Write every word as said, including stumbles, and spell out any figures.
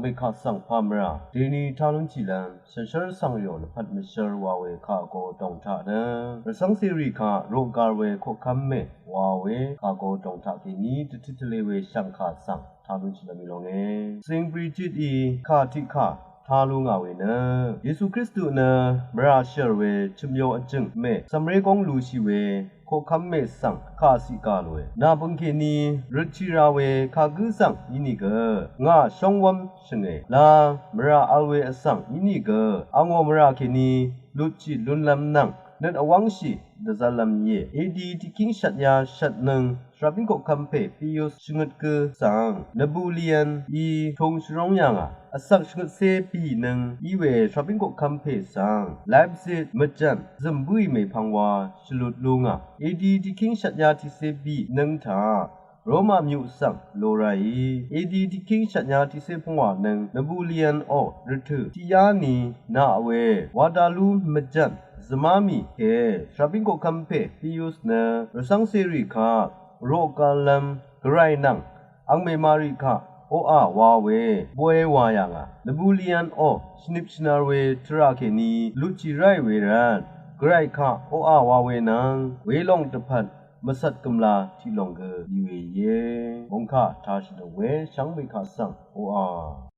Mèkaq svng pà mvrà deni tá lúnshìlv́m shànshér svng rìò lvpat mvshvr wa we kà go dòng taq nø rvcv́ngcèrì kaq roqgar we koqkv́m mè wa we kà go dòng taq kèní dvtøt tvle we shv̀ngkà svng tá lúnshìlv́m í lónge. Sing Bridget í kà tiqkà tá lú ngà we nø Yesu Kristu nø mvrà shv̀r we chø̀myo vjø̀ng mè cv̀mré góng lushì we koqkv́m mè svng kà ciq gà lòe. Nà bø̀ng kèní røtshì ra we kagǿ svng ínìgø ngà shóngwv́m shø̀nge. La mvrà vl we vsvng ínìgø angò mvrà kèní lutshì lunlv́m nvng nøt vwv́ngshì dvzv́llv́m íe. A D tiqkíng shvtnya shvtnøng shvrabín koqkv́m pè Pius shvngøt gø svng Napoleon í tūng shvróng yà ngà. Vsvk shvngøtcé bìnøng í we shvrabín koqkv́m pè svng Leipzig mvjv̀n zø̀m bǿì mèpvng wa shvlut lú ngà. A D tiqkíng shvtnya tiqcé bìnøng taq Roma myuq svng lo ráì. A D tiqkíng shvtnya tiqcé pungwà nøng Napoleon ò rvtø̀ tiqyá ni nà we Waterloo mvjv̀n zø̀má mì kè shvrabín koqkv́m pè Pius nø rvcv́ngcèrì kaq roqgvllv́m gvray nvng angmè màrì kaq oqà wa we boy wà yà ngà. Napoleon ò shvnip shvnar we tvrà kèní lutshì ráì we rvt gvray kaq oqà wa we nvng welòng dvpvt mvcvt gø̀mla tiqlòng gø í we íe. Mòngkà tāshìlòng we shvngbe kaq svng oqà